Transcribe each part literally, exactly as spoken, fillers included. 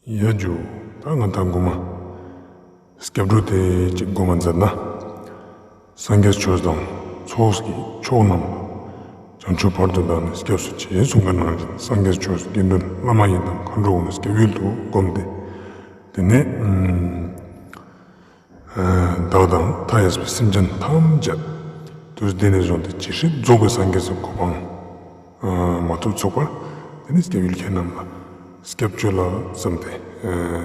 ཡ་ཇུ། ད་ང་དང་གོ་མ་སྐྱབས་འགྲོ་དེ་ཅིག་གོ་མ་མཛད་ན། སངས་རྒྱས་ཆོས་དང་ཚོགས་ཀྱི་མཆོག་རྣམས་ལ། བྱང་ཆུབ་བར་དུ་བདག་ནི་སྐྱབས་སུ་མཆི། གསུངས་པ་ནང་བཞིན་སངས་རྒྱས་ཆོས་དགེ་འདུན་བླ་མ་ཡི་དམ་མཁའ་འགྲོ་གུན་ནི་སྐྱབས་ཡུལ་དུ་བསྒོམས་ཏེ། དེ་ནས་བདག་དང་མཐའ་ཡས་པའི་སེམས་ཅན་ཐམས་ཅད་དུས་འདི་ནས་བཟུང་སྟེ་ཇི་སྲིད་རྫོགས་པའི་སངས་རྒྱས་སུ་གོ་འཕང་མ་ཐོབ་ཚུགས་པར། དེ་ནས་སྐྱབས་ཡུལ་ཁྱེད་རྣམས་ལ་སྐྱབས་བཅོལ་ལ་བསམ་སྟེ་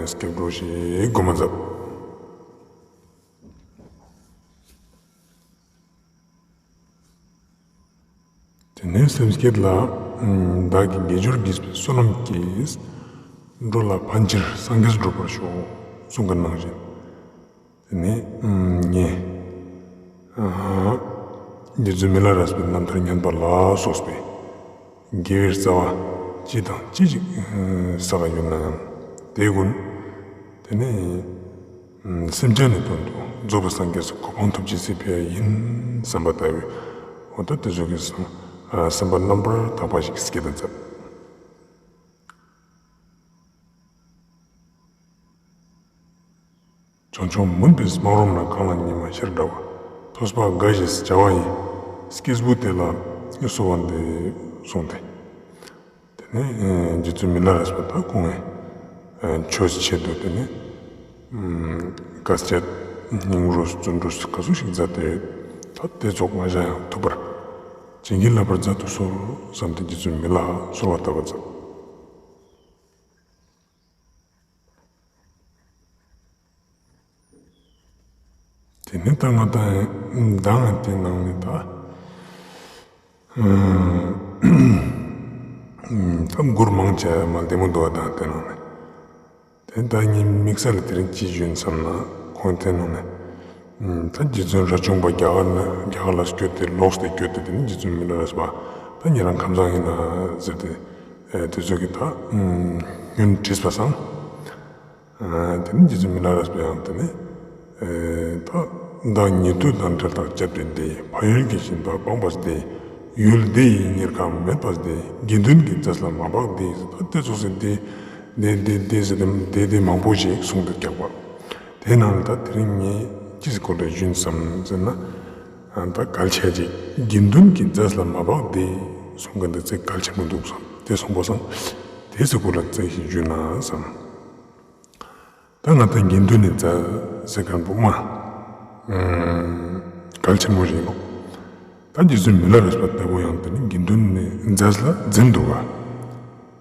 སྐྱབས་འགྲོ་ཞིག་གོ་མ་མཛད། དེ་ནས་སེམས་བསྐྱེད་ལ། བདག་གིས་དགེ་སྦྱོར་བགྱིས་པའི་བསོད་ནམས་ཀྱིས། འགྲོ་ལ་ཕན་ཕྱིར་སངས་རྒྱས་འགྲུབ་པར་ཤོག། གསུངས་པ་ནང་བཞིན། དེ་ནས་ངས་རྗེ་བཙུན་མི་ལ་རས་པའི་རྣམ་ཐར་ཉན་པ་ལ་སོགས་པའི་དགེ་བའི་རྩ་བ་ཅི་དང་ཅི་ཞིག་བསགས་ཡོད་ན་ཡང་དེ་ཀུན་དེ་ནས་སེམས་ཅན་ནི་དོན་དུ་རྫོགས་པའི་སངས་རྒྱས་སུ་གོ་འཕང་ཐོབ་ཅེས་སི་ཕི་ཡ་ཡིན་བསམ་པ་ལྟ་བུའི་འོ་ད་དེ་ཚོ་གི་བསམ་བསམ་པ་རྣམ་པར་དག་པ་ཞིག་སྐྱེད་དུ་མཛད། བྱང་ཆུབ་མུན་པའི་སྨག་རུམ་ན། གངས་ལ་ཉི་མ་ཤར་འདྲ་བ། ཐོས་པ་དགའ་ཞེས་བྱ་བ་ཡི། སྐྱེས་བུ་དེ་ལ་གསོལ་བ་འདེབས། གསུངས་ཏེ། དེ་ནས་རྗེ་བཙུན་མི་ལ་རས་པ་ད་ཁོང་ངི་ཆོས་ཆེད་དུ་དེ་ནས་དཀའ་སྤྱད་སྙིང་རུས་བརྩོན་འགྲུས་ག་ཚོད་ཞིག་མཛད་དེ་ཡོད། ད་དེ་ཚོགས་ང་ཞ་ཡང་ཐུབ་པར་བྱིན་གྱིས་བརླབ་པར་མཛད་དུ་གསོལ་བསམ་སྟེ་རྗེ་བཙུན་མི་ལ་གསོལ་བ་བཏབ་པ་མཛད། དེ་ནས་ད་ང་དང་མདང་དེ་ནང་ནས་ད་ད་མགུར་མང་ཆེ་མ་བདེ་མོ་འདུག་པ། དང་དེ་ནང་ནས་དེ་ད་ངའི་དམིགས་བསལ་ལ་དེ་རིང་ཅི་ཞུ་ཡིན་བསམ་ན། ཁོང་དེ་ནང་ནས་ད་རྗེ་བཙུན་རས་ཆུང་པ་རྒྱ་གར་ནས་རྒྱ་གར་ལ་སྐྱོད་དེ་ལོག་སྟེ་སྐྱོད་དེ་དེ་ནས་རྗེ་བཙུན་མི་ལ་རས་པ་ད་ཉེ་རང་ཁམས་བཟང་ཡིན་ན་ཟེར་ཏེ་དེ་ཚོ་གི་ད་སྙུན་དྲིས་པ་སང་། དེ་ནས་རྗེ་བཙུན་མི་ལ་རས་པའི་ཡང་དེ་ནས་ད་བདག་ཉེ་དུ་དང་འབྲལ་ཐག་བཅད་པའི་སྡེ། ཕ་ཡུལ་གྱི་བཞིན་དུ་སྤངས་པ་སྡེ། ཡུལ་སྡེ་ཡི་གཉེར་ཁ་མེད་པ་སྡེ། དགེ་འདུན་གྱི་རྫས་ལ་མ་བབས་སྡེ། ད་དེ་ཚོགས་སེ་སྡེ་སྡེ་སྡེ་སྡེ་ཟེར་ཏེ་སྡེ་སྡེ་མང་པོ་ཞིག་གསུངས་འདུག་རྒྱག་པ། དེ་ནང་ལ་ད་དེ་རིང་ངས་ཅི་ཞིག་སྐོར་ལ་ཞུ་ཡིན་བསམ་ཟེར་ན། ད་གལ་ཆེ་ཅིག་དགེ་འདུན་གྱི་རྫས་ལ་མ་བབས་སྡེ་གསུང་གི་འདུག་ཚེ་གལ་ཆེན་པོ་འདུག་བསམ་དེ་གསུངས་པ་སང་དེ་ཚོ་སྐོར་ལ་ཚིག་ཞིག་ཞུ་ན་བསམ། ད་ང་ད་དགེ་འདུན་ནི་རྫས་ཟེར་མཁན་པོ་མ་གལ་ཆེན་པོ་ཞིག་ཡིན་ནོག། ད་རྗེ་བཙུན་མི་ལ་རས་པ་ལྟ་བུ་ཡང་དེ་ནི་དགེ་འདུན་ནི་རྫས་ལ་འཛེམ་འདུག་ག།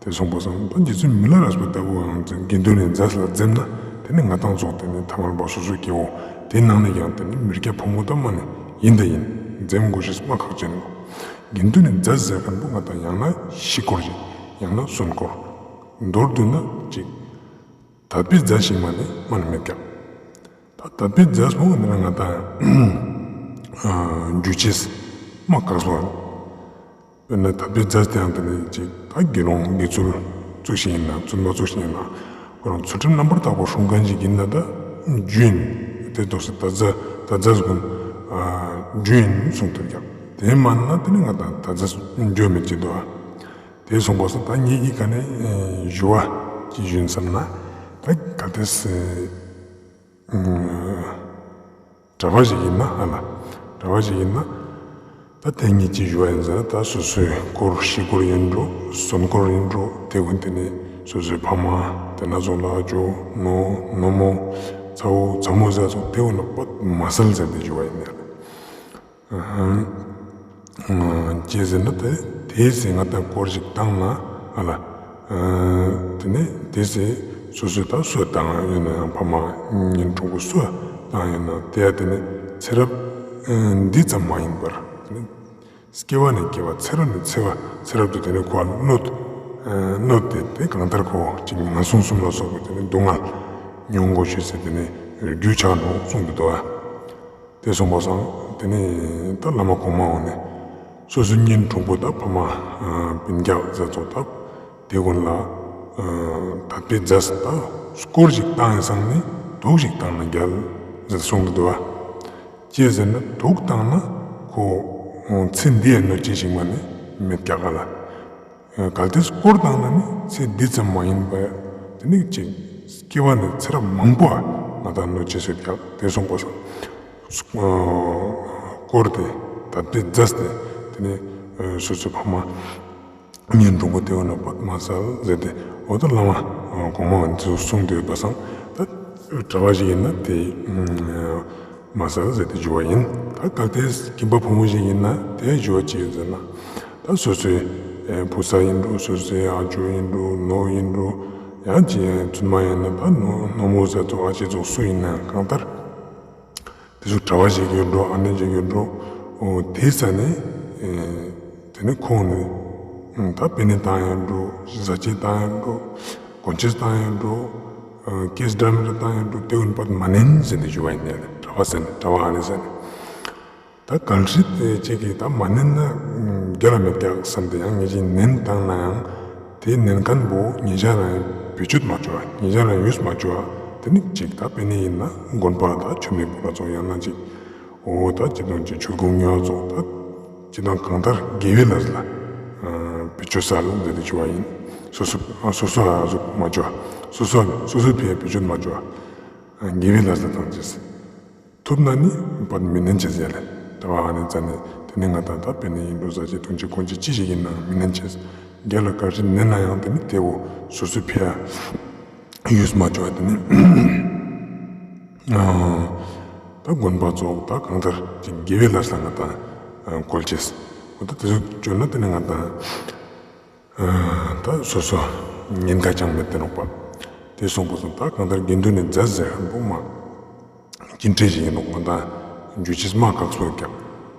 དེ་གསུངས་པ་སང་ད་རྗེ་བཙུན་མི་ལ་རས་པ་ལྟ་བུ་ཡང་དགེ་འདུན་ནི་རྫས་ལ་འཛེམ་ན་དེ་ནི་ང་དང་ཚོགས་དེ་ནི་ཐ་མལ་པ་སོ་སོའི་སྐྱེ་བོ་དེ་ནང་ནས་ཀྱང་དེ་ནི་མི་སྐྱ་ཕོ་མོ་ད་མ་ནི་ཡིན་ད་ཡིན་འཛེམ་དགོས་ཤེས་མ་ཁག་ཅན་ནོག། དགེ་འདུན་ནི་རྫས་ཟེར་མཁན་པོ་ང་དང་ཡང་ན་བཞི་སྐོར་ཞིག་ཡང་ན་གསུམ་སྐོར། མདོར་བསྡུ་ན་གཅིག། དད་པའི་རྫས་ཤིག་མ་ནི་མ་ནི་མེད་ཀྱག། ད་དད་པའི་རྫས་པོ་འདི་ན་ང་དང་རྒྱུ་ཅེས་མ་བཀག་སོང་། དཔེར་ན་དད་པའི་རྫས་དེའང་དེ་ནི་ཅིག་ད་དགེ་སློང་དགེ་ཚུལ་བཙུགས་ཤིག་ཡིན་ན་བཙུན་མ་བཙུགས་ཤིག་ཡིན་ན་ཁོ་རང་ཚུལ་ཁྲིམས་རྣམ་པར་དག་པ་སྲུང་མཁན་ཞིག་ཡིན་ན་ད་རྒྱུ་ཡིན། དེ་ཐོག་སེ་དད་རྫས་དད་རྫས་ཀུན་རྒྱུ་ཡིན་གསུངས་ཐུབ་ཀྱག། དེ་མ་ན་དེ་ནི་ང་དང་དད་རྫས་རྒྱུ་མེད་ཅེས་འདུག་ཨ། དེ་གསུངས་པ་སང་ད་ངའི་ཡི་ག་ནས་ཞུ་བ་ཅི་ཞུ་ཡིན་བསམ་ན། ད་གལ་ཏེ་སེ་གྲྭ་པ་ཞིག་ཡིན་ན་ཨ་ལ་གྲྭ་པ་ཞིག་ཡིན་ན་ད་དེ་ངས་ཅི་ཞུ་བ་ཡིན་ཟེར་ན་ད་སོ་སོའི་སྐོར་བཞི་སྐོར་ཡིན་འགྲོ་གསུམ་སྐོར་ཡིན་འགྲོ་དེ་ཀུན་དེ་ནས་སོ་སོའི་ཕ་མ་དེ་ན་ཚོ་ལ་ཅོ་ནོ་ནོ་མོ་ཚ་བོ་ཚ་མོ་ཟེར་ཚོ་དེ་ཀུན་ལ་པད་མ་སལ་ཟེར་ཏེ་ཞུ་བ་ཡིན་ནས། ཅི་ཟེར་ན་དེ་དེའི་ཚེ་ང་དང་སྐོར་ཞིག་བཏང་ན་ཨ་ལ། དེ་ནས་དེའི་ཚེ་སོ་སོའི་ད་གསོལ་བཏང་ཡོད་ན་ཡང་ཕ་མ་གཉེན་དྲུང་པོ་གསོལ་བཏང་ཡོད་ན་དེ་ཡ་དེ་ནས་ཚེ་རབས་འདི་ཙམ་མ་ཡིན་པར་དེ་ནས་སྐྱེ་བ་ནས་སྐྱེ་བ་ཚེ་རབས་ནས་ཚེ་བ་ཚེ་རབས་དུ་དེ་ནས་ཁོ་ལ་གནོད་གནོད་དེ་དེ་གང་ལྟར་ཁོ་ཅིག་ངན་སོང་གསུམ་ལ་སོགས་པའི་དེ་ནས་སྡུག་བསྔལ་མྱོང་དགོས་ཤེས་ཟེར་དེ་ནས་རྒྱུ་ཆགས་འགྲོ་གསུངས་ཏེ་འདུག་ཨ། དེ་གསུངས་པ་སང་དེ་ནས་ད་བླ་མ་གོང་མ་འོང་ནས་སོ་སོའི་གཉེན་དྲུང་པོ་དང་ཕ་མ་སྤུན་ཀྱག་ཟེར་ཚོགས་དང་དེ་ཀུན་ལ་དད་པའི་རྫས་དང་སྐོར་ཞིག་བཏང་ཡིན་སང་ནི་དུག་ཞིག་བཏང་ན་རྒྱལ་ཟེར་གསུངས་ཏེ་འདུག་བ། ཅི་ཟེར་ན་དུག་བཏང་ན་ཁོ་ཚེ་འདི་ཡ་གནོད་ཅེས་ཞིག་མ་ནི་མེད་ཀྱག་ག་ལ། གལ་ཏེ་སྐོར་བཏང་ན་ནི་ཚེ་འདི་ཙམ་མ་ཡིན་པ་ དེ་ནི་ཅིག་སྐྱེ་བ་ནི་ཚེ་རབས་མང་པོ་ང་དང་ནོར་ཅེས་སོ་ཀྱག། དེ་སོང་པ་སང་སྐོར་ཏེ་ད་དེ་མཛད་དེ་དེ་ནི་སོ་སོའི་ཕ་མ་གཉེན་དྲུང་པོ་དེ་བོ་ནི་པད་མ་སལ་ཟེར་ཏེ་འོ་ད་བླ་མ་གོང་མ་འདི་ཚོ་གསུངས་ཏེ་ཡོད་པ་སང་ད་གྲྭ་པ་ཞིག་ཡིན་ན་དེ་མ་སལ་ཟེར་ཏེ་ཞུ་བ་ཡིན། ད་གལ་ཏེ་ཁྱིམ་པ་བུ་མོ་ཞིག་ཡིན་ན་དེ་ཞུ་བ་ཅི་ཡོད་ཟེར་ན། ད་སོ་སོའི་ཨེ་བུ་ཚ་ཡིན་འགྲོ། སོ་སོའི་ཨ་ཅོ་ཡིན་འགྲོ། ནོ་ཡིན་འགྲོ། ཡང་ཅི་ཚུན་མ་ཡིན་ན་ད་ནོ་ནོ་མོ་ཚ་ཚོ་ཨ་ཅེ་ཚོ་སུ་ཡིན་ན་གང་ལྟར་དེ་ཚོ་གྲྭ་པ་ཞིག་ཡོད་འགྲོ། ཨ་ནེ་ཞིག་ཡོད་འགྲོ། འོ་དེ་ས་ནས་ཨེ་དེ་ནི་ཁོང་ནི་ཨ་ད་པེ་ནེ་བཏང་ཡོད་འགྲོ། ཟ་ཆས་བཏང་ཡོད་འགྲོ། གོན་ཆས་བཏང་ཡོད་འགྲོ། ཨ་ཀེས་འདྲ་མི་འདྲ་བཏང་ཡོད་འགྲོ། དེ་བོ་ནི་པད་མ་ནན་ཟེར་ཏེ་ཞུ་བ་ཡིན་ནས་གྲྭ་པ་ཟེར་ནས་གྲྭ་པ་ཨ་ནེ་ཟེར་ནས། ད་གལ་སྲིད་དེ་ཅིག་གིས་ད་མ་ནན་ན་རྒྱལ་ལ་མེད་ཀྱག་བསམ་སྟེ་ཡང་ངེད་ཅིག་ནན་བཏང་ན་ཡང་དེ་ནན་མཁན་པོ་ཉེ་ཆར་རང་བེད་སྤྱོད་མ་བཅོ་བ། ཉེ་ཆར་རང་ཡུས་མ་བཅོ་བ། དེ་ནི་ཅིག་ད་པེ་ནེ་ཡིན་ན་དགོན་པ་ད་ཆོས་མེད་པོ་ལ་ཚོགས་ཡང་ན་ཅིག་འོ་ད་ཅི་དང་ཅིག་ཆོས་གུང་ཉོ་ཚོགས་ད་ཅི་དང་གང་ལྟར་དགེ་བའི་ལས་ལ་བེད་སྤྱོད་སལ་ཟེར་ཏེ་ཞུ་བ་ཡིན། སོ་སོ་སོ་སོ་ཨ་ཟུག་མ་བཅོ་བ། སོ་སོ་སོ་སོའི་ཕིའ་བེད་སྤྱོད་མ་བཅོ་བ། དགེ་བའི་ལས་ལ་བཏང་ཅེས། ཐུབ་ན་ནི་པད་མི་ནན་ཅེས་ཟེར་ལེ། ད་བ་ཨ་ནི་ཙ་ནི་དེ་ནི་ང་དང་ད་པེ་ནེ་ཡིན་འགྲོ། ཟ་ཆས་འཐུང་ཆས་གོན་ཆས་ཅི་ཞིག་ཡིན་ནའང་མི་ནན་ཅེས། རྒྱལ་ལ་ག་རེ་ནན་ན་ཡང་དེ་ནི་དེ་བོ་སོ་སོའི་ཕིའ་ཡུས་མ་བཅོ་བ་དེ་ནི་ཨ་ད་དགོན་པ་ཚོགས་ད་གང་ལྟར་ཅིག་དགེ་བའི་ལས་ལ་ང་དང་བཀོལ་ཅེས། འོ་ད་དེ་ཚོ་བཅོས་ན་དེ་ནི་ང་དང་ད་སོ་སོ་ཉེན་ཁ་ཅང་མེད་དེ་ནོག་པ། དེ་སོང་པ་སང་ད་གང་ལྟར་དགེ་འདུན་ནི་མཛད་ཟེར་མཁན་པོ་མ་ཅི་འདྲ་ཞིག་ཡིན་ནོག་ང་དང་འཇུ་ཅེས་མ་ཁག་སོ་ཀྱག།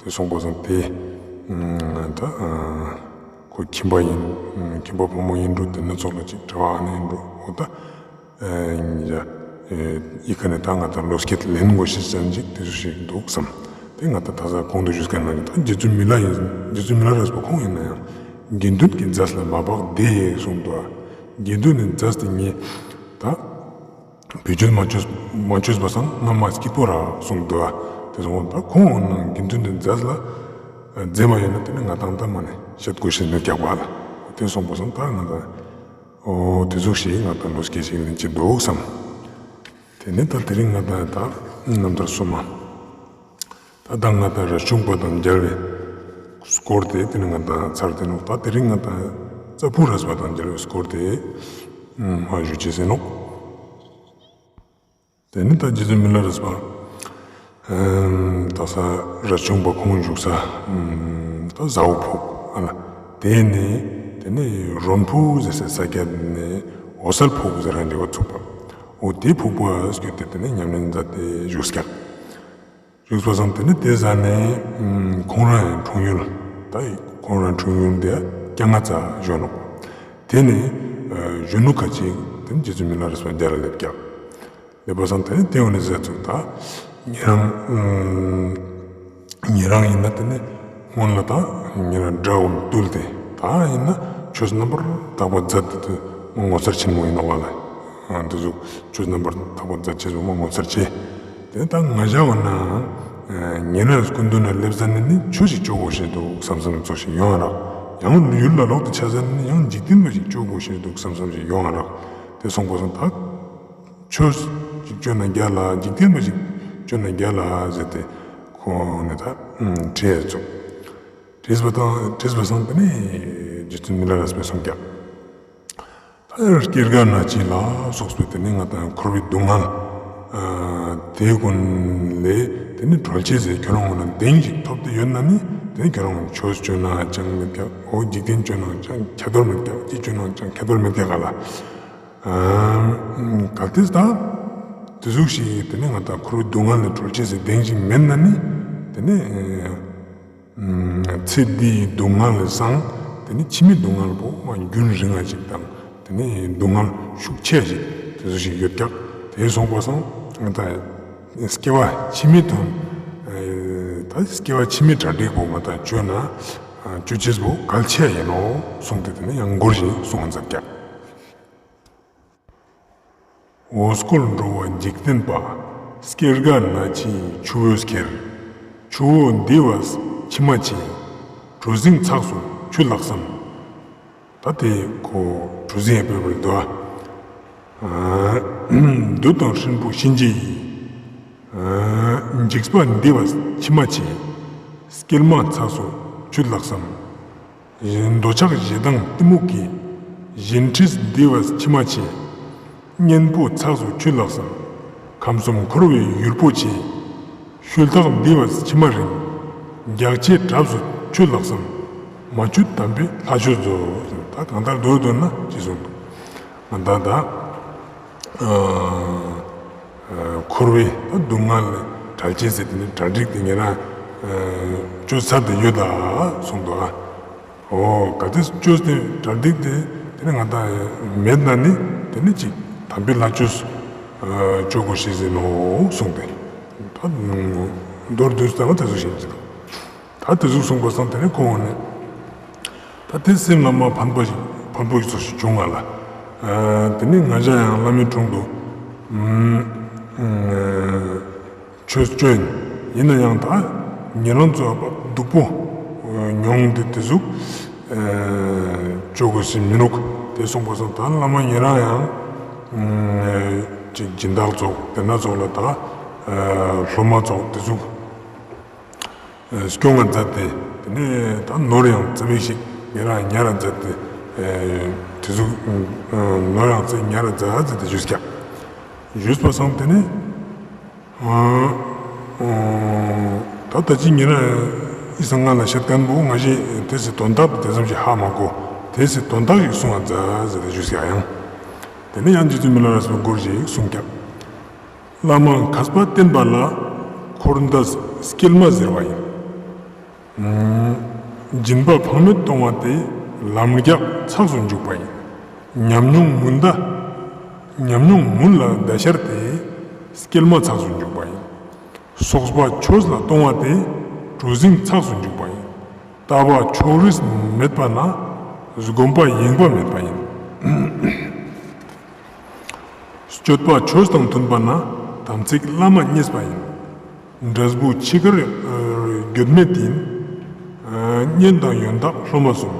དེ་སོང་པ་སང་དེ་ད་ཁོ་ཁྱིམ་པ་ཡིན། ཁྱིམ་པ་བུ་མོ་ཡིན་འགྲོ། དེ་ནི་ཚོགས་ལ་ཅིག་གྲྭ་པ་ཨ་ནེ་ཡིན་འགྲོ། འོ་ད་ཨེ་ཡ་ཨེ་ཨི་ཁ་ནས་ད་ང་དང་ལོ་སྐད་ལེན་དགོས་ཤེས་ཙམ་ཅིག་དེ་ཚོ་ཞིག་འདུག་བསམ། དེ་ང་དང་ད་ས་གོང་དུ་ཞུས་མཁན་ནང་ད་རྗེ་བཙུན་མི་ལ་ཡིན། རྗེ་བཙུན་མི་ལ་རས་པ་ཁོང་ཡིན་ན་ཡང་དགེ་འདུན་གྱི་མཛད་ལ་མ་བབ་དེ་གསུངས་འདུག། དགེ་འདུན་ནི་མཛད་དེ་ངས་ད་བེད་སྤྱོད་མ་བཅོས་མ་བཅོས་པ་སང་ང་མ་སྐྱིད་པོ་ར་གསུངས་འདུག། དེ་སོང་ད་ཁོང་ཡིན་ན་དགེ་འདུན་ནི་མཛད་ལ་མཛད་མ་ཡོད་ན་དེ་ནི་ང་དང་ད་མ་ནས་བཤད་དགོས་ཤེས་མེད་ཀྱག་པ་ལ། དེ་སོང་པ་སང་ད་ང་དང་འོ་དེ་ཟུག་ཞིག་ང་དང་ལོ་སྐད་ཞིག་ལེན་གྱི་འདུག་བསམ། དེ་ནས་ད་དེ་རིང་ང་དང་ད་རྣམ་ཐར་སོ་མ། ད་ད་ང་དང་རས་ཆུང་པ་དང་མཇལ་བའི་སྐོར་དེ་དེ་ནི་ང་དང་ཚར་དེ་ནོག། ད་དེ་རིང་ང་དང་རྩ་ཕུག་རས་པ་དང་མཇལ་བའི་སྐོར་དེ་མ་ཞུ་ཅེས་ཟེར་ནོག། དེ་ནི་ད་རྗེ་བཙུན་མི་ལ་རས་པ་ད་ས་རས་ཆུང་པ་ཁོང་བཞུགས་ས་ད་ཟ་འོག་ཕུག་ཨ་ལ། དེ་ནི་དེ་ནི་རོན་ཕུག་ཟེར་སའི་ས་ཀྱད་ནི་འོ་གསལ་ཕུག་ཟེར་ར་འདི་བ་ཚུགས་པ། འོ་དེ་ཕུག་པ་སྐྱོད་དེ་དེ་ནི་ཉམས་ལེན་མཛད་དེ་བཞུགས་ཀྱག། བཞུགས་པ་སང་དེ་ནི་དེ་ཟ་ནས་ཁོང་རང་ཡང་འཁྲུངས་ཡུལ་ད་ཁོང་རང་འཁྲུངས་ཡུལ་དེ་སྐྱ་ང་ཚ་གཞོན་ནུ། དེ་ནི་གཞོན་ནུ་ཁ་ཅིག་དེ་ནི་རྗེ་བཙུན་མི་ལ་རས་པ་མཇལ་ལ་སླེབས་ཀྱག། སླེབས་པ་སང་དེ་ནི་དེ་འོ་ནི་ཟེར་ཚུགས་ད་ཉེ་རང་ཉེ་རང་ཡིན་ན་དེ་ནི་སྔོན་ལ་ད་ཉེ་རང་དགྲ་བོ་བཏུལ་ཏེ་ད་ཡིན་ན་ཆོས་རྣམ་པར་དག་པ་མཛད་དེ་དུ་ངོ་མཚར་ཆེན་མོ་ཡིན་ནོག་ལ། དེ་ཚོ་ཆོས་རྣམ་པར་དག་པ་མཛད་ཅེས་སོ་མ་ངོ་མཚར་ཆེ། དེ་ད་ང་ཞ་བ་ན་ཉེ་རང་སྐུ་མདུན་ན་སླེབས་ས་ནི་ནི་ཆོས་ཤིག་བཅོ་དགོས་ཤེས་འདུག་བསམ་བསམ་ཚོ་ཞིག་ཡོང་ང་རག། ཡང་ཡུལ་ལ་ལོག་ཏུ་ཆ་ས་ནི་ཡང་འཇིག་རྟེན་པ་ཞིག་བཅོ་དགོས་ཤེས་འདུག་བསམ་བསམ་ཞིག་ཡོང་ང་རག། དེ་སོང་པ་སང་ད་ཆོས་ཅིག་བཅོ་ན་རྒྱལ་ལ་འཇིག་རྟེན་པ་ཞིག་བཅོ་ན་རྒྱལ་ལ་ཟེར་ཏེ་ཁོང་ནི་ད་དྲིས་ཚུགས། དྲིས་པ་དང་དྲིས་པ་སང་དེ་ནི་རྗེ་བཙུན་མི་ལ་རས་པས་གསུངས་ཀྱག། ད་སྐྱེ་རྒ་ན་འཆི་ལ་སོགས་པའི་དེ་ནི་ང་དང་འཁོར་བའི་སྡུག་བསྔལ་དེ་ཀུན་ལས་དེ་ནི་གྲོལ་ཅེས་ཟེར་ཁྱོད་རང་ངོ་ན་གདེང་ཞིག་ཐོབ་སྟེ་ཡོད་ན་ནི་དེ་ནི་ཁྱོད་རང་ཆོས་བཅོ་ན་ཅང་མེད་ཀྱག། འོ་འཇིག་རྟེན་བཅོ་ན་ཅང་ཁྱད་དོར་མེད་ཀྱག། ཅི་བཅོ་ན་ཅང་ཁྱད་དོར་མེད་ཀྱག་ག་ལ། གལ་ཏེ་ད་དེ་ཟུག་ཞིག་དེ་ནི་ང་དང་འཁོར་བའི་སྡུག་བསྔལ་ལས་གྲོལ་ཅེས་ཟེར་གདེང་ཞིག་མེད་ན་ནི་དེ་ནི་ཚེ་འདིའི་སྡུག་བསྔལ་ལས་སང་དེ་ནི་ཕྱི་མའི་སྡུག་བསྔལ་པོ་མ་རྒྱུན་རིང་ང་ཅིག་དང་དེ་ནི་སྡུག་བསྔལ་ཤུགས་ཆེ་ཞིག་དེ་ཟུག་ཞིག་ཡོད་ཀྱག། དེ་སོང་པ་སང་ང་དང་སྐྱེ་བ་ཕྱི་མའི་དོན་ད་སྐྱེ་བ་ཕྱི་མའི་གྲ་སྒྲིག་པོ་ང་དང་བཅོ་ན་བཅོ་ཅེས་པོ་གལ་ཆེ་ཡིན་ནོ་གསུངས་ཏེ་དེ་ནི་ཡང་མགུར་ཞིག་གསུངས་མཛད་ཀྱག། འོ་སྐོལ་འགྲོ་བ་འཇིག་རྟེན་པ། སྐྱེ་རྒ་ན་འཆིའི་ཆུ་བོས་ཁྱེར། ཆུ་བོ་འདི་བས་འཆི་མ་མཆིས། གྲུ་གཟིངས་ཚགས་སུ་ཆུ་བརླགས་སམ། ད་དེ་ཁོ་གྲུ་གཟིངས་ཡང་ཕེབས་པར་འདུག། བདུད་དང་སྲིན་པོ་གཤིན་རྗེ་ཡི། འཇིགས་པ་འདི་བས་མཆི་མ་ཆེ། སྐྱེལ་མ་ཚགས་སུ་ཆུད་ལྷག་བསམ། འདོད་ཆགས་ཞེ་སྡང་གཏི་མུག་གི། གཞན་འཕྲུལ་འདི་བས་མཆི་མ་ཆེ། གཉེན་པོ་ཚགས་སུ་ཆུད་ལྷག་བསམ། ཁམས་གསུམ་འཁོར་བའི་ཡུལ་པོ་ཆེ། ཤུལ་ཐག་འདི་བས་མཆི་མ་རིང་། རྒྱགས་ཆེ་གྲབས་སུ་ཆུད་ལྷག་བསམ། མ་ཆུད་དམ་པའི་ལྷ་ཆོས་མཛོད། ད་གང་ལྟར་མདོར་བསྡུ་ན་ཅི་གསུངས་འདུག་ད་ད། འཁོར་བའི་ད་སྡུག་བསྔལ་ལས་བྲལ་ཅེས་ཟེར་དེ་ནི་གྲ་སྒྲིག་དེ་ཉེ་རང་ཅོ་ཚར་ཏེ་ཡོད་ད་གསུངས་འདུག་ཨ། འོ་ག་དེ་ཅོས་ཏེ་གྲ་སྒྲིག་དེ་དེ་ནི་ང་ད་མེད་ན་ནི་དེ་ནི་ཅིག་དམ་པའི་ལྷ་ཆོས་ཅོ་དགོས་ཤེས་ཟེར་ནོ་གསུངས་ཏེ། ད་མདོར་བསྡུས་ཙང་དེ་ཚོ་ཤེས་ཀྱི་འདུག་ད་དེ་ཟུག་གསུངས་པ་སང་དེ་ནས་ཁོང་ནས་ད་དེ་སེམས་ལ་མ་ཕན་པ་ཞིག་ཕན་པོ་ཞིག་ཚོ་ཞིག་བྱུང་ང་ལ། དེ་ནས་ང་ཞ་ཡང་བླ་མའི་དྲུང་དུ་ཆོས་བཅོ་ཡིན། ཡིན་ན་ཡང་ད་ཉེ་རང་ཚོ་སྡུག་པོ་མྱོང་དེ་དེ་ཟུག་བཅོ་དགོས་ཞིག་མི་འདུག་དེ་གསུངས་པ་སང་ད་བླ་མ་ཉེ་རང་ཡང་ཅིག་སྦྱིན་བདག་ཚོགས་དེ་ན་ཚོགས་ལ་ད་སློབ་མ་ཚོགས་དེ་ཟུག་སྐྱོང་ང་མཛད་དེ། དེ་ནས་ད་ནོར་ཡང་ཙི་པིག་ཞིག་ཉེ་རང་ཉར་མཛད་དེ། དེ་ཟུག་ནོར་ཡང་ཙི་ཉར་མཛད་དེ་ཞུས་ཀྱག་ཞུས་པ་སང་དེ་ནས་ད་ད་ཅི་ཉེ་རང་ཨི་སང་ང་ལ་བཤད་མཁན་པོ་ང་ཞེ་དེ་སི་དོན་དག་དེ་ཙམ་ཞིག་ཧ་མ་གོ། དེ་སི་དོན་དག་ཞིག་གསུང་ང་མཛད་དེ་ཞུས་ཀྱག་ཡང་། དེ་ནས་ཡང་རྗེ་བཙུན་མི་ལ་རས་པའི་མགུར་ཞིག་གསུངས་ཀྱག་བླ་མ་མཁས་པ་བསྟེན་པ་ལ། འཁོར་འདས་སྐྱེལ་མ་ཟེར་བ་ཡིན། སྦྱིན་པ་ཕངས་མེད་གཏོང་བ་དེ། ལམ་རྒྱགས་ཚགས་སུ་འཇུག་པ་ཡིན། ཉམས་མྱོང་མུན་ད། ཉམས་མྱོང་མུན་ལ་ཟླ་ཤར་དེ། སྐྱེལ་མ་ཚགས་སུ་འཇུག་པ་ཡིན། སོགས་པ་ཆོས་ལ་གཏོང་བ་དེ། གྲུ་གཟིངས་ཚགས་སུ་འཇུག་པ་ཡིན། ལྟ་བ་ཕྱོགས་རིས་མེད་པ་ན། སྒོམ་པ་ཡེངས་པ་མེད་པ་ཡིན། སྤྱོད་པ་ཆོས་དང་མཐུན་པ་ན། དམ་ཚིག་བླ་མ་མཉེས་པ་ཡིན། འབྲས་བུ་འཆི་ཁར་འགྱོད་མེད་ཡིན། གཉེན་དང་ཡོན་བདག་སློབ་མ་གསུམ།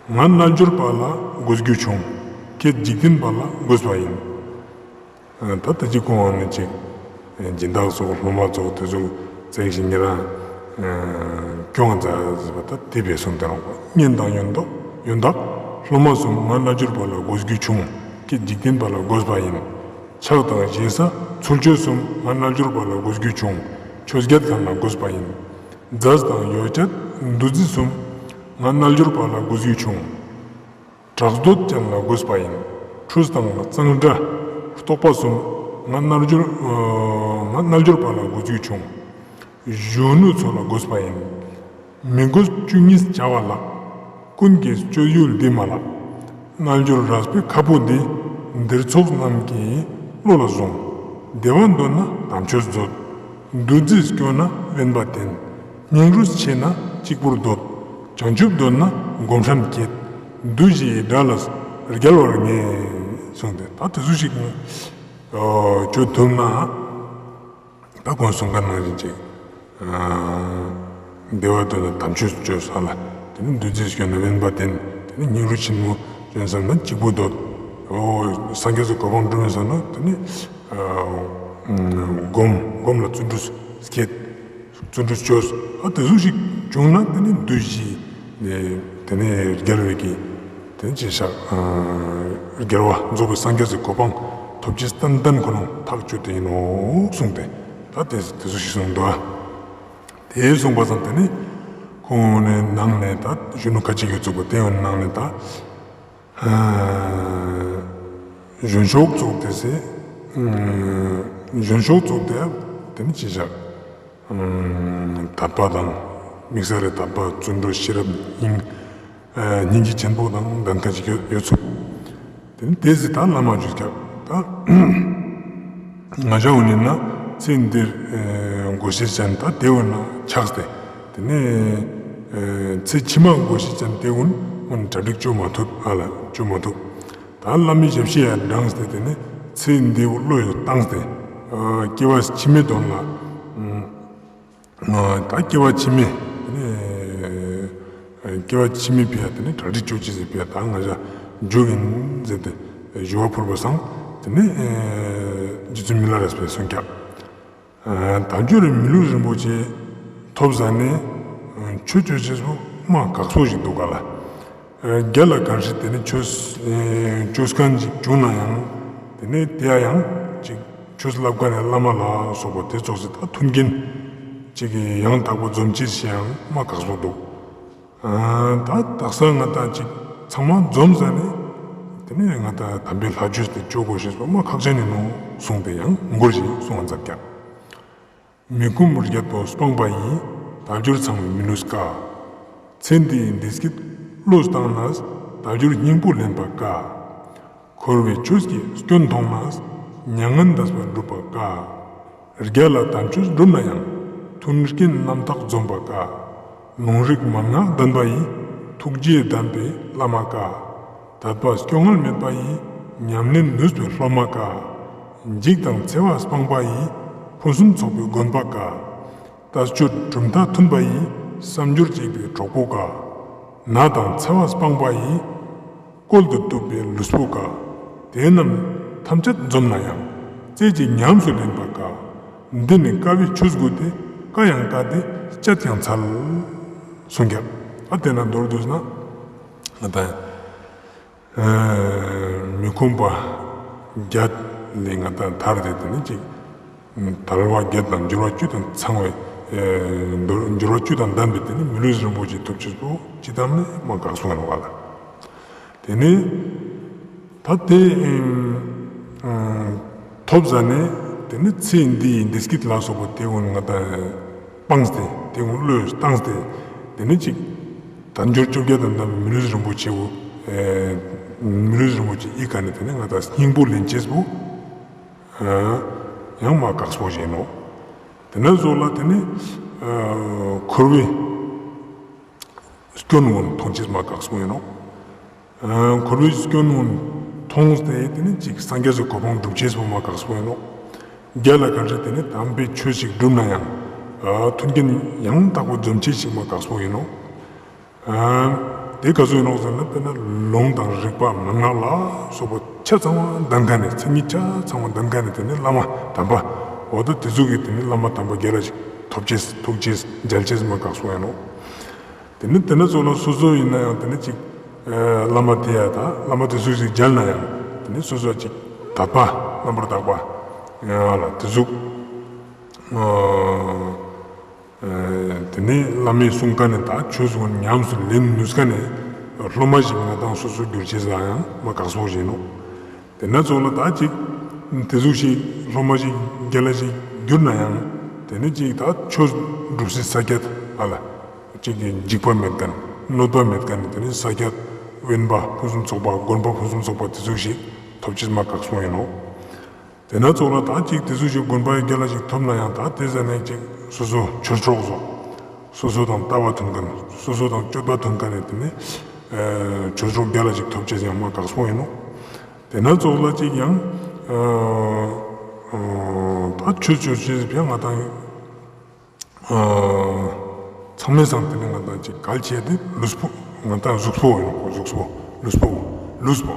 ང་རྣལ་འབྱོར་པ་ལ་དགོས་རྒྱུ་བྱུང་། ཁྱེད་འཇིག་རྟེན་པ་ལ་དགོས་པ་ཡིན། ད་ལྟ་ཅི་གོང་ནས་ཅིག་སྦྱིན་བདག་ཚོགས་སློབ་མ་ཚོགས་དེ་ཚོ་བཙལ་ཞིང་ཉེ་རང་སྐྱོང་མཛད་ཟེར་བ་ད་དེ་བས་གསུངས་ཏེ་རང་པ། གཉེན་དང་ཡོན་བདག་ཡོན་བདག་སློབ་མ་གསུམ། ང་རྣལ་འབྱོར་པ་ལ་དགོས་རྒྱུ་བྱུང་། ཁྱེད་འཇིག་རྟེན་པ་ལ་དགོས་པ་ཡིན། ཕྱག་དང་ཞེ་ས་ཚུལ་འཆོས་གསུམ། ང་རྣལ་འབྱོར་པ་ལ་དགོས་རྒྱུ་བྱུང་། ཆོས་བརྒྱད་མཁན་ལ་དགོས་པ་ཡིན། མཛད་དང་ཡོ་བྱད་འདུ་འཛི་གསུམ། ང་རྣལ་འབྱོར་པ་ལ་དགོས་རྒྱུ་བྱུང་། གྲགས་འདོད་ཅན་ལ་དགོས་པ་ཡིན། ཁྲུས་དང་གཙང་སྦྲ་རྟོགས་པ་གསུམ། ང་རྣལ་འབྱོར་ང་རྣལ་འབྱོར་པ་ལ་དགོས་རྒྱུ་བྱུང་། གཞོན་ནུ་ཚོ་ལ་དགོས་པ་ཡིན། མི་དགོས་བཅུ་གཉིས་བྱ་བ་ལ། ཀུན་གྱི་སྤྱོད་ཡུལ་འདི་མ་ལགས། རྣལ་འབྱོར་རས་པའི་ཁ་བུབ་འདི། འདིར་ཚོགས་རྣམས་ཀྱི་བློ་ལ་བཟུང་། བདེ་བ་འདོད་ན་དམ་ཆོས་མཛོད། འདུ་འཛི་སྐྱོ་ན་དབེན་པ་བསྟེན། སྙིང་རུས་ཆེ་ན་གཅིག་པུར་སྡོད། བྱང་ཆུབ་འདོད་ན་སྒོམ་ཧྲན་བསྐྱེད། འདུ་བྱེད་དགྲ་ལ་རྒྱལ་བར་ངེས། གསུངས་ཏེ་ད་དེ་ཚོ་ཞིག་ཅོ་ཐུབ་ན། ད་གོང་གསུངས་མཁན་ནང་བཞིན་ཅིག་བདེ་བ་འདོད་ན་དམ་ཆོས་ཅོས་ལ། དེ་ནི་འདུ་འཛི་སྐྱོ་ན་དབེན་པ་བསྟེན། དེ་ནི་སྙིང་རུས་ཆེན་མོ་ཅོ་བསམ་ན་གཅིག་པུ་སྡོད། འོ་སངས་རྒྱས་སི་གོ་འཕང་འགྲུབ་བསམ་ན་དེ་ནི་སྒོམ་སྒོམ་ལ་བརྩོན་འགྲུས་བསྐྱེད། བརྩོན་འགྲུས་ཅོས། ཨ་དེ་ཟུག་ཞིག་བྱུང་ན་དེ་ནི་འདུ་བྱེད་དེ་ནི་རྒྱལ་བའི་གི་དེ་ནི་ཅི་ཤག་རྒྱལ་བ་རྫོགས་པའི་སངས་རྒྱས་སི་གོ་འཕང་ཐོབ་ཅེས་ཏན་ཏན་ཁོ་ན་ཐག་ཆོད་དེ་ཡིན་ནོ་གསུངས་ཏེ། ད་དེ་དེ་ཟུག་ཞིག་གསུངས་འདུག་དེ་གསུངས་པ་ཙམ་དེ་ནི་ཁོང་ནི་ནང་ནས་ད་གཞོན་ནུ་ཁ་ཅིག་གི་ཚུགས་པ་དེ་ཡང་ནང་ནས་ད། གཞོན་ཤོག་ཚོགས་དེ་སེ། གཞོན་ཤོག་ཚོགས་དེ་དེ་ནི་ཅི་བཞག་དད་པ་དང་། དམིགས་བསལ་ལ་དད་པ་བརྩོན་འགྲུས་ཤེས་རབ་སྙིང་སྙིང་རྗེ་ཆེན་པོ་དང་ལྡན་ཁ་ཅིག་ཡོད་ཚུགས། དེ་ནི་དེ་སེ་ད་བླ་མ་བརྒྱུད་ཀྱག་ད། ང་ཞ་འོ་ནི་ན་ཚེ་འདིར་དགོས་ཤེས་ཅན་ད་དེ་འོ་ན་ཆགས་ཏེ། དེ་ནས་ཚེ་ཕྱི་མ་དགོས་ཤེས་ཅན་དེ་འོ་ན་གྲ་སྒྲིག་ཅོ་མ་ཐུབ་ཨ་ལ་ཅོ་མ་ཐུབ། ད་བླ་མའི་ཞབས་ཕྱི་ཡ་འབྲངས་ཏེ་དེ་ནས་ཚེ་འདི་བོ་བློ་ཡོད་བཏང་སྟེ། སྐྱེ་བ་ཕྱི་མའི་དོན་ལ། ད་སྐྱེ་བ་ཕྱི་མའི་དེ་ནས་སྐྱེ་བ་ཕྱི་མའི་ཕི་ཡ་དེ་ནས་གྲ་སྒྲིག་ཅོ་ཅེས་སི་ཕི་ཡ་ད་ང་ཞ་འཇུག་ཡིན་ཟེར་ཏེ་ཞུ་བ་ཕུལ་བ་སང་། དེ་ནས་རྗེ་བཙུན་མི་ལ་རས་པས་གསུངས་ཀྱག་དལ་འབྱོར་མི་ལུས་རིན་པོ་ཆེ་ཐོབ་ཟ་ནས་ཆོས་སྤྱོད་ཅེས་པོ་མ་ཁག་པོ་ཞིག་འདུག་ག་ལ། རྒྱལ་ལ་གང་ཞིག་དེ་ནས་ཆོས་སྤྱོད་མཁན་ཅིག་བྱུང་ན་ཡང་དེ་ནས་དེ་ཡང་ཅིག་ཆོས་བསླབ་མཁན་ནི་བླ་མ་ལ་སོགས་པ་དེ་ཙོགས་སི་ད་མཐུན་རྐྱེན་ཅིག་ཡང་དག་པོ་འཛོམས་ཅེས་ཤིག་ཡང་མ་ཁག་པོ་འདུག་ད་དག་ས་ང་ཏང་ཅིག་ཚང་མ་འཛོམས་ཟ་ནས་དེ་ནས་ང་ཏང་དམ་པའི་ལྷ་ཆོས་དེ་སྤྱོད་དགོས་ཤེས་པོ་མ་ཁག་ཅན་ཡིན་ནོ་གསུངས་ཏེ་ཡང་མགུར་ཞིག་གསུང་བ་མཛད་ཀྱག་མི་ཁོམ་བརྒྱད་པོ་སྤངས་པ་ཡིས། དལ་འབྱོར་ཚང་བའི་མི་ལུས་དཀའ། ཚེ་འདིའི་བདེ་སྐྱིད་བློས་བཏང་ནས། དལ་འབྱོར་སྙིང་པོ་ལེན་པ་དཀའ། འཁོར་བའི་ཆོས་ཀྱི་སྐྱོན་མཐོང་ནས། མྱ་ངན་འདས་པ་སྒྲུབ་པ་དཀའ། རྒྱལ་ལ་དམ་ཆོས་བསྒྲུབས་ན་ཡང་། མཐུན་རྐྱེན་རྣམ་དག་འཛོམས་པ་དཀའ། ལུང་རིགས་མན་ངག་ལྡན་པ་ཡིས། ཐུགས་རྗེ་ལྡན་པའི་བླ་མ་དཀའ། དད་པ་སྐྱོ་ངལ་མེད་པ་ཡིས། ཉམས་ལེན་ནུས་པའི་སློབ་མ་དཀའ། འཇིགས་དང་འཚེ་བ་སྤངས་པ་ཡིས། ཕུན་སུམ་ཚོགས་པའི་དགོན་པ་དཀའ། ལྟ་སྤྱོད་གྲུབ་མཐའ་མཐུན་པ་ཡིས། བསམ་སྦྱོར་གཅིག་པའི་གྲོགས་པོ་དཀའ། ན་དང་འཚེ་བ་སྤངས་པ་ཡིས། བཀོལ་དུ་བཏུབ་པའི་ལུས་པོ་དཀའ། དེ་རྣམས་ཐམས་ཅད་འཛོམས་ན་ཡང་། རྩེ་གཅིག་ཉམས་སུ་ལེན་པ་དཀའ། འདི་ནི་དཀའ་བའི་ཆོས་དགུ་སྟེ། དཀའ་ཡང་དཀའ་སྟེ་སྤྱད་ཀྱང་འཚལ། གསུངས་ཀྱག་ཨ་དེ་ན་མདོར་བསྡུས་ན་ང་ཏང་མི་ཁོམ་པ་བརྒྱད་ལས་ང་ཏང་ཐར་ཏེ་དེ་ནི་ཅིག་དལ་བ་བརྒྱད་དང་འབྱོར་བ་བཅུ་དང་ཚང་བའི་འབྱོར་བ་བཅུ་དང་ལྡན་པའི་དེ་ནི་མི་ལུས་རིན་པོ་ཆེ་ཐོབ་ཅེས་པོ་ཅི་ལྟར་ནི་མ་དཀགས་པོ་ཡིན་ནོག་ལ། དེ་ནི་ད་དེ་ཐོབ་ཟ་ནས་དེ་ནི་ཚེ་འདིའི་བདེ་སྐྱིད་ལ་སོགས་པ་དེ་ཀུན་ང་ཏང་སྤངས་ཏེ་དེ་ཀུན་བློས་བཏང་སྟེ་དེ་ནི་ཅིག་དལ་འབྱོར་བཅོ་བརྒྱད་དང་ལྡན་པའི་མི་ལུས་རིན་པོ་ཆེ་བོ་མི་ལུས་རིན་པོ་ཆེ་ཨི་ཀ་ནས་དེ་ནི་ང་ཏང་སྙིང་པོ་ལེན་ཅེས་པོ་ཡང་མ་དཀགས་པོ་ཞིག་ཡིན་ནོག་དེ་ན་ཙོགས་ལ་དེ་ནི་འཁོར་བའི་སྐྱོན་ཀུན་མཐོང་ཅེས་མ་དཀགས་པོ་ཡིན་ནོག་འཁོར་བའི་སྐྱོན་ཀུན་མཐོང་སྟེ་དེ་ནི་ཅིག་སངས་རྒྱས་སི་གོ་འཕང་སྒྲུབ་ཅེས་པོ་མ་དཀགས་པོ་ཡིན་ནོག་རྒྱལ་ལ་གང་ཞིག་དེ་ནི་དམ་པའི་ཆོས་ཤིག་བསྒྲུབས་ན་ཡང་མཐུན་རྐྱེན་ཡང་དག་པོ་འཛོམས་ཅེས་ཤིག་མ་དཀགས་པོ་ཡིན་ནོག་དེ་ག་ཟུག་ཡིན་ནོག་ཟེར་ན་དཔེར་ན་ལུང་དང་རིགས་པ་མན་ངག་ལ་སོགས་པ་ཆ་ཚང་བ་ལྡན་མཁན་ནི་མཚན་ཉིད་ཆ་ཚང་བ་ལྡན་མཁན་ནི་དེ་ནི་བླ་མ་དམ་པ་འོ་ད་དེ་ཟུག་གི་དེ་ནི་བླ་མ་དམ་པ་རྒྱལ་ལ་ཞིག་ཐོབ་ཅེས་ཐུགས་རྗེ་མཇལ་ཅེས་མ་དཀགས་པོ་ཡིན་ནོག་དེ་ནི་དེ་ན་ཙོགས་ལ་སོ་སོ་ཡིན་ན་ཡང་དེ་ནི་ཅིག་བླ་མ་དེ་ཡ་ད་བླ་མ་དེ་ཟུག་ཞིག་མཇལ་ན་ཡང་དེ་ནི་སོ་སོ་ཅིག་དད་པ་རྣམ་པར་དག་པ་ཡང་ལ་དེ་ཟུག་དེ་ནི་བླ་མའི་གསུང་ཀ་ནས་ད་ཆོས་སུ་ཉམས་སུ་ལེན་ནུས་ཀ་ནས་སློབ་མ་ཞིག་ང་ཏང་སོ་སོ་གྱུར་ཅེས་ལ་ཡང་མ་དཀགས་པོ་ཞིག་ཡིན་ནོག་དེ་ན་ཙོགས་ལ་ད་ཅིག་དེ་ཟུག་ཞིག་སློབ་མ་ཞིག་རྒྱལ་ལ་ཞིག་གྱུར་ན་ཡང་དེ་ནི་ཅིག་ད་ཆོས་སྒྲུབ་སའི་ས་ཀྱད་ཨ་ལ་ཅིག་གི་འཇིགས་པ་མེད་མཁན་གནོད་པ་མེད་མཁན་ནི་དེ་ནི་ས་ཀྱད་དབེན་པ་ཕུན་སུམ་ཚོགས་པ་དགོན་པ་ཕུན་སུམ་ཚོགས་པ་དེ་ཟུག་ཞིག་ཐོབ་ཅེས་མ་དཀགས་པོ་ཡིན་ནོག་དེ་ན་ཙོགས་ལ་ད་ཅིག་དེ་ཟུག་ཞིག་དགོན་པའི་རྒྱལ་ལ་ཞིག་ཐོབ་ན་ཡང་ད་དེ་ཟ་ནས་ཅིག་སོ་སོ་ཆོས་གྲོགས་སོ་སོ་སོ་དང་ལྟ་བ་མཐུན་མཁན་སོ་སོ་དང་སྤྱོད་པ་མཐུན་མཁན་ནི་དེ་ནི་ཆོས་གྲོགས་རྒྱལ་ལ་ཞིག་ཐོབ་ཅེས་ཡང་མ་དཀགས་པོ་ཡིན་ནོག་དེ་ན་ཙོགས་ལ་ཅིག་ཡང་ད་ཆོས་སྤྱོད་ཅེས་ཕན་ང་ཏང་ཚང་མའི་སང་དེ་ནི་ང་ཏང་ཅིག་གལ་ཆེ་དེ་ལུས་པོ་ང་ཏང་གཟུགས་པོ་ཡིན་ནོག་གཟུགས་པོ་ལུས་པོ་ལུས་པོ་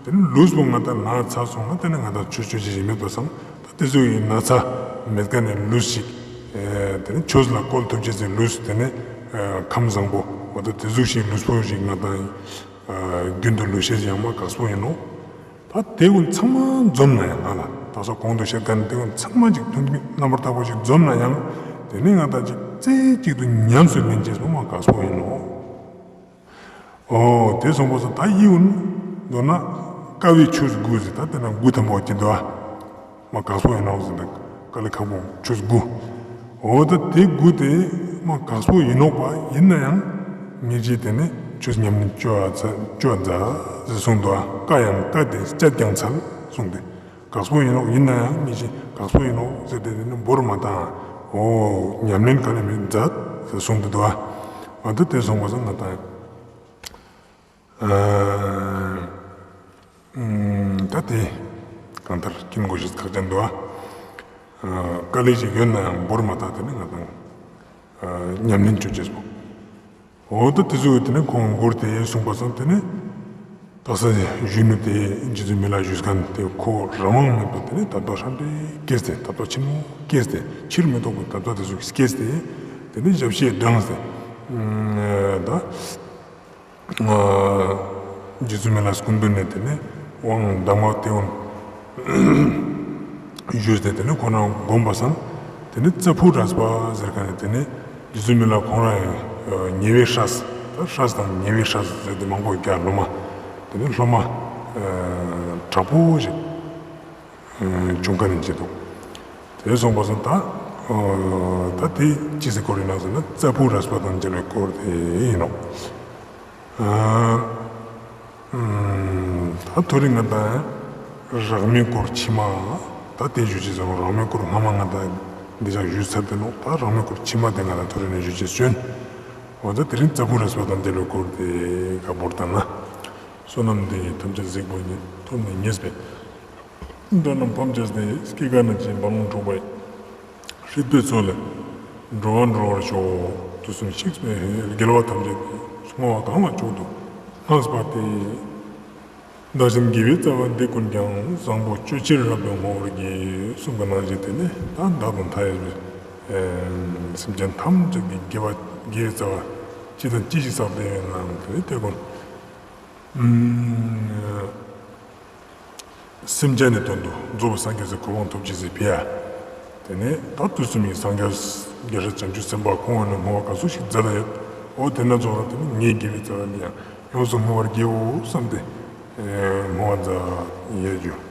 དེ་ནི་ལུས་པོ་ང་ཏང་ན་ཚ་སོང་ན་དེ་ནི་ང་ཏང་ཆོས་སྤྱོད་ཅེས་ཞིག་མེད་པ་སང་ད་དེ་ཟུག་གི་ན་ཚ་མེད་མཁན་ནི་ལུས་ཤིག་དེ་ནི་ཆོས་ལ་བཀོལ་ཐུབ་ཅེས་སི་ལུས་དེ་ནི་ཁམས་བཟང་པོ་འོ་ད་དེ་ཟུག་ཞིག་ལུས་པོ་ཞིག་ང་ཏང་རྒྱུན་དུ་ལུས་ཤེས་ཡང་མ་དཀགས་པོ་ཡིན་ནོག་ད་དེ་ཀུན་ཚང་མ་འཛོམས་ན་ཡང་ང་ལ་ད་སོ་གོང་དུ་བཤད་མཁན་དེ་ཀུན་ཚང་མ་ཅིག་མཐུན་རྐྱེན་རྣམ་པར་དག་པོ་ཞིག་འཛོམས་ན་ཡང་དེ་ནི་ང་ཏང་ཅིག་རྩེ་གཅིག་ཏུ་ཉམས་སུ་ལེན་ཅེས་པོ་མ་དཀགས་པོ་ཡིན་ནོག་འོ་དེ་སོང་པ་སང་ད་ཡིད་འོང་མདོར་ན་དཀའ་བའི་ཆོས་དགུ་ཟེར་ད་དེ་ན་དགུ་ཐམ་པོ་ཅི་འདུག་ཨ། མ་དཀགས་པོ་ཡིན་ནོག་ཟེར་ན་དཀའ་ལས་ཁག་པོ་ཆོས་དགུ། འོ་ད་དེ་དགུ་དེ་མ་དཀགས་པོ་ཡིན་ནོག་པ་ཡིན་ན་ཡང་ངེད་ཀྱིས་དེ་ནི་ཆོས་ཉམས་ལེན་ཅོ་ཨ་ཅོ་ཨ་མཛད་ཟེར་གསུངས་འདུག་ཨ། དཀའ་ཡང་དཀའ་སྟེ་སྤྱད་ཀྱང་འཚལ་གསུངས་ཏེ། དཀགས་པོ་ཡིན་ནོག་ཡིན་ན་ཡང་ངེད་ཀྱིས་དཀགས་པོ་ཡིན་ནོག་ཟེར་ཏེ་དེ་ནི་འབོར་མ་བཏང་། འོ་ཉམས་ལེན་ག་ནས་མི་མཛད་ཟེར་གསུངས་ཏེ་འདུག་ཨ། འོ་ད་དེ་སོང་པ་སང་ང་ཏང་ཨ་ད་དེ་གང་ལྟར་ཀུན་གོ་ཤེས་ཁག་ཅན་འདུག་ཨ། དཀའ་ལས་ཅིག་ཡོད་ན་ཡང་འབོར་མ་བཏང་དེ་ནི་ང་ཏང་ཉམས་ལེན་ཅོ་ཅེས་པོ། འོ་ད་དེ་ཚོ་དེ་ནི་ཁོང་མགུར་དེ་གསུངས་པ་སང་དེ་ནི་ དག་ས་གཞོན་ནུ་དེ་རྗེ་བཙུན་མི་ལ་ཞུས་ཁན་དེ་ཁོ་རང་དབང་མེད་པ་དེ་ནེ་ཐབས་ཤམ་པོ་སྐྱེས་ཏེ་ཐབས་ཆེན་མོ་སྐྱེས་ཏེ་ཕྱིར་མི་ལྡོག་པའི་ཐབས་དེ་ཟུག་སྐྱེས་ཏེ་དེ་ནེ་ཞབས་ཕྱི་དྲངས་ཏེ་ད་རྗེ་བཙུན་མི་ལ་སྐུ་མདུན་ནེ་དེ་ནེ་དབང་གདམས་ངག་དེ་འོ་ཞུས་ཏེ་དེ་ནེ་ཁོ་རང་བསྒོམས་པ་སང་དེ་ནེ་རྩ་ཕུར་རས་པ་ཟེར་ཁན་ནི་དེ་ནེ་རྗེ་བཙུན་མི་ལ་ཁོང་རང་ཉེ་བའི་སྲས་ད་སྲས་དང་ཉེ་བའི་སྲས་ཟེར་ཏེ་མང་པོ་ཡོད་ཀྱག་སློབ་མ། དེ་ནེ་སློབ་མ་དྲག་པོ་ཞིག་བྱུང་ཁན་ནི་ཅིག་འདུག་དེ་སོང་པ་སང་ད་ད་དེ་ཅི་ཟེར་སྐོར་ཡིན་ན་ཟེར་ན་རྩ་ཕུར་རས་པ་དང་མཇལ་བའི་སྐོར་དེ་ཡིན་ནོག་ཨ་ཨ་ད་ཐོ་རེ་ང་དང་རགས་མའི་སྐོར་ཕྱི་མ་ད་དེ་ཞུ་ཅེས་ཟེར་རགས་མའི་སྐོར་སྔ་མ་ང་དང་འདི་ཅག་ཞུས་ཚར་ཏེ་ནོག་ད་རགས་མའི་སྐོར་ཕྱི་མ་དེ་ང་དང་ཐོ་རེ་ནེ་ཞུ་ཅེས་བྱོན། འོ་ད་དེ་རིང་རྩ་ཕུར་རས་པ་དང་མཇལ་བའི་སྐོར་དེ་ཁ་བོར་ད་ན། བསོད་ནམས་འདི་ཡིས་ཐམས་ཅད་གཟིགས་པ་ཉིད། ཐོབ་ནས་ཉེས་པའི་དགྲ་རྣམས་ཕམ་བྱས་ཏེ། སྐྱེ་རྒ་ན་འཆིའི་རྦ་ཀློང་འཁྲུགས་པ་ཡི། སྲིད་པའི་མཚོ་ལས་འགྲོ་བ་སྒྲོལ་བར་ཤོག་དུས་གསུམ་གཤེགས་པའི་དགེ་བ་ཐམས་ཅད་ཀྱི། བསྔོ་བ་གང་ལ་མཆོག་ཏུ་བསྔགས་པ་དེས། བདག་གཞན་དགེ་བའི་རྩ་བ་འདི་ཀུན་ཀྱང་། བཟང་པོ་སྤྱོད་ཕྱིར་རབ་ཏུ་བསྔོ་བར་བགྱི། གསུངས་པ་ནང་བཞིན་དེ་ནེ་ད་བདག་དང་མཐའ་ཡས་པའི་སེམས་ཅན་ཐམས་ཅད་ཀྱི་དགེ་བ་དགེ་བའི་རྩ་བ་ཅི་དང་ཅི་ཞིག་བསགས་ཏེ་ཡོད་ནའང་དེ་ནེ་དེ་ཀུན་སེམས་ཅན་ནི་དོན་དུ་རྫོགས་པའི་སངས་རྒྱས་སི་གོ་འཕང་ཐོབ་ཅེས་སི་ཕི་ཡ། དེ་ནེ་ད་དུས་གསུམ་མི་སངས་རྒྱས་རྒྱལ་སྲས་བྱང་ཆུབ་སེམས་དཔའ་ཁོང་ངི་བསྔོ་བ་ག་ཟུག་ཞིག་མཛད་ད་ཡོད། འོ་དེ་ན་རྫོགས་ར་དེ་ནེ་ངའི་དགེ་བའི་རྩ་བ་འདི་ཡང་ཡོངས་སུ་བསྔོ་བར་བགྱིའོ་བསམ་སྟེ་བསྔོ་བ་མཛད་ཡོད་ཀྱག